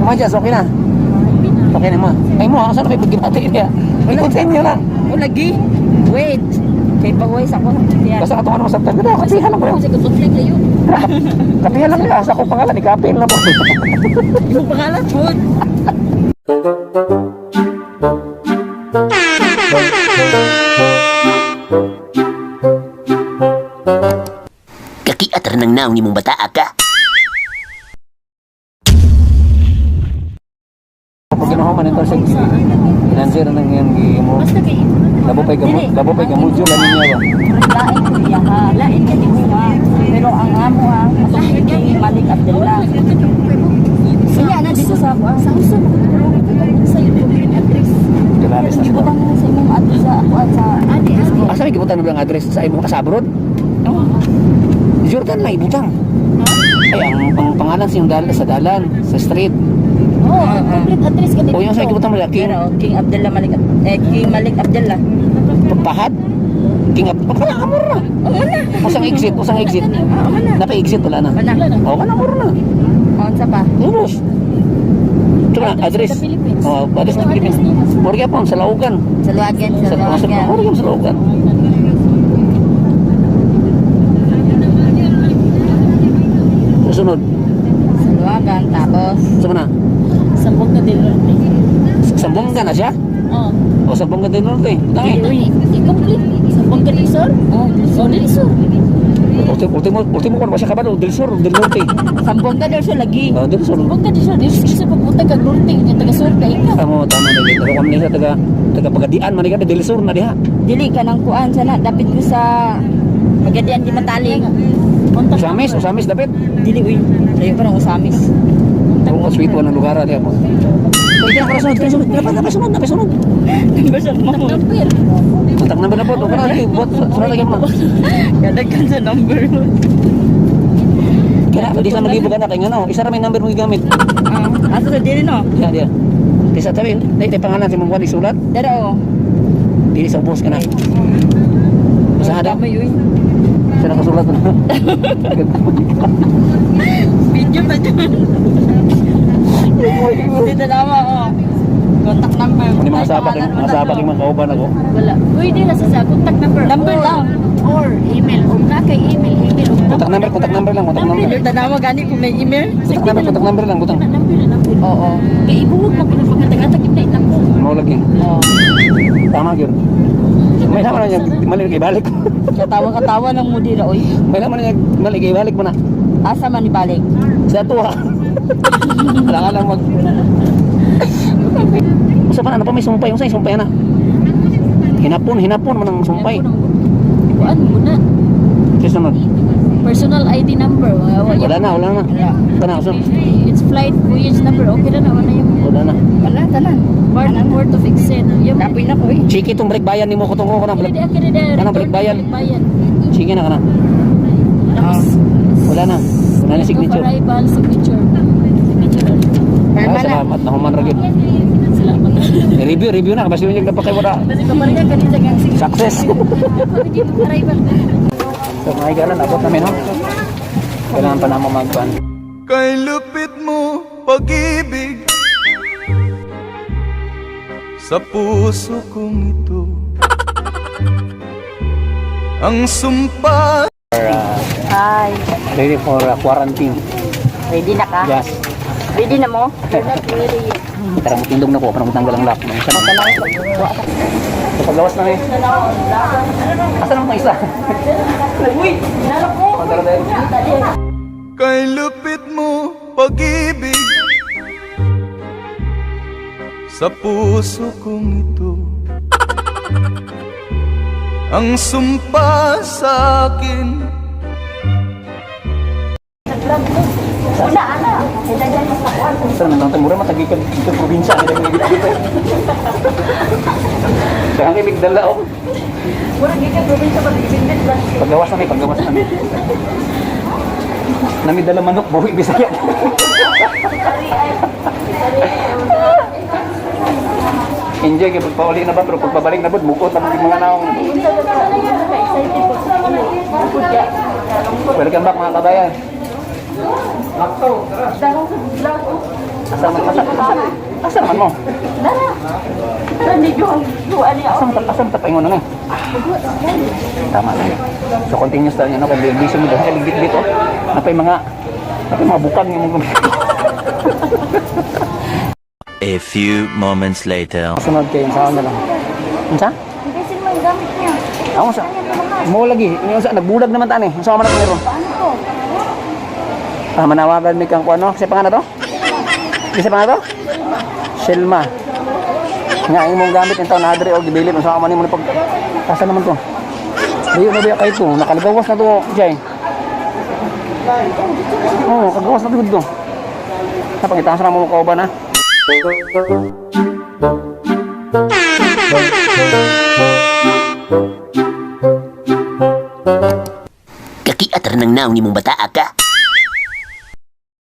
Mo dyan, okay na. Okay na mo. Ay mo, saan kayo pagginati niya? I-continue lang. O lagi. Wait. Kay pagway sa ko. Yan. Basta katong ano masabtan ko na, kapihan lang ko. Kasi conflict na yun. Kapihan lang niya. Sa akong pangalan, ikapin lang po. Yung pangalan po. Kakiat ra nang naong nimong bataa ka. Pag ginawa man ito sa financier na nang yan, mo. Basta kay Labo pa'y gamudyo, lalo niya ba? Lain ko iya ha. Lain ka din ha. Pero ang amo ha, atong kay Malik Abdullah. Siya na dito sa ako. Sa uso mo sa yung address. Kalalis na siya. Ibutang mo sa imong address sa ako sa Ate, ate. Asa may gibutan mo lang address sa imong sa abroad? Oh. Jordan lang ibutang. Ay, ang pangalan sa iyong sa dalan, sa street. Oh, complete address ka dito. O yung sa gibutan mo lang, King Pero King Abdullah Malik eh King Malik Abdullah. Pahad. King Ab... Pagkala, amor na. Usang exit, usang exit. Napa-exit, wala na. Wala. O, wala, amor na. Unsa pa? Lubos. Ito na, address. Sa Philippines. Oh, address ng Philippines. Borgia po, sa Laugan. Sa Luagan, sa Sa Luagan. Borgia sa Laugan. Susunod. Sa Luagan tapos Sa na? Sambong del Norte. Sambonga na siya? Oh. O, Sambonga del Norte. Tangi. Uy, i-complete. Sambong del Sur? Oh, Oh, del Sur. Ultimo, ultimo, ultimo kung ba siya kabalo, del Sur, del Norte. Sambonga del Sur lagi. Oh, del Sur. Sambong del Sur. Del Sur pagpunta kag Norte, unya taga Sur ka ikaw. Tama, tama na dito. Pero kami sa taga taga Pagadian, man ka del Sur na diha. Dili ka nang kuan sana dapit ko sa Pagadian di mataling. Contact Usamis, number. Usamis dapit. Dili uy. Layo pa ng Usamis. Kung sweet one ang lugar diha po. Uy, kaya ka sunod, kaya sunod, dapat dapat sunod, dapat sunod. Basta mo. Contact number. Contact number na po, okay na, okay, buat surat lagi mo. Kadaghan sa number. Kaya di sa maglibog anak, kaya nga no, isa ra may number mo gigamit. Ah, asa sa dili no? Diha, diha. Kaysa tabi, dahil tayo pangalan si mong Juan isulat, Dara oh. dili sa ubos ka na. Usaha daw, Damay uy. sa nakasulat na. Video pa dyan. Dito na oh. Contact number. Ano mga sabak, mga sabak yung mga kauban ako. Wala. Pwede na sa contact number. Number lang. Or email. O na kay email, email. O Contact number lang, contact number. Dito na gani kung may email. Contact number lang, butang. Number na number. Oo. Kay ibuhog mo pinapagkatag-atag na itako. Mau lagi. Oo. Tama gyud. May naman niya mali kay balik. Katawa-katawa lang mo dira oy. May naman niya mali kay balik mo na. Asa man ibalik? Sa tuwa. Wala ka lang mag. Usa pa na, ano pa may sumpay, usa sumpay na. Hinapon, hinapon man ang sumpay. Kuan mo na. Susunod. Personal ID number. Wala na, wala na. Wala. Kana usap. It's flight voyage number. Okay na na wala yung Wala na. Wala tanan. part port of exit. Yung Kapoy na ko eh. Chiki itong break bayan nimo ko tong ko na. Kini di kini di. Kanang balikbayan. Balikbayan. Chiki na kana. Tapos Wala na. Wala na signature. Arrival signature. Signature. Ay, Perma na. salamat na human ra gyud. Salamat. Review, review na kasi yung pa kay wala. Kasi papareha kanina gang signature. Success. Dito arrival. So mga higalan, abot namin no. Kailangan pa namo magkuan. Kay lupit mo pag-ibig sa puso kong ito. Ang sumpa Hi. Ready for quarantine. Ready na ka? Yes. Ready na mo? Tara mo tindog na ko para mutanggal ang lock. Isa na. So paglawas na eh. Asa naman itong isa? Uy, nalak ko. Pagdala tayo. Kay lupit mo pag-ibig sa puso kong ito. Ang sumpa sa akin. Wala ana. Kailangan mas nakuan. Asa naman ang mura matagi ka dito probinsya nila yung dito. Kaya kay bigdala oh. Wala gikan probinsya ba ibinbit ba? Paglawas na may paglawas na may. Nami dala manok buhi Bisaya. Enjoy kay pagpauli na ba pero pagpabalik na ba mukot na mga naong. Welcome back mga kabayan. Dahon sa vlog. Asa man asa asa asa man mo? Dara. Hindi yung duwa niya. Asa man asa man tapaingon na ni? Tama na. So continuous tayo no kay busy mo dahil bit bit oh. Napay mga bukang imong A few moments later. Sunod kay sa na lang. Unsa? Hindi sila may gamit niya. Ako sa mo lagi, ingon sa nagbulag naman tani. Unsa man ako meron? Paano to? Ah, manawagan mi kang kuano, kasi pangalan to? Kasi pangalan to? Selma. Nga imong gamit in taon adre og gibilin unsa man nimo ni pag asa naman to? Dayo na biya kay to, nakaligawas na to, Jay. Oo, oh, kagawas na to gud to. Napangitahan sa mo kauban ha. Kakiat ra ng naong nimong bataa ka.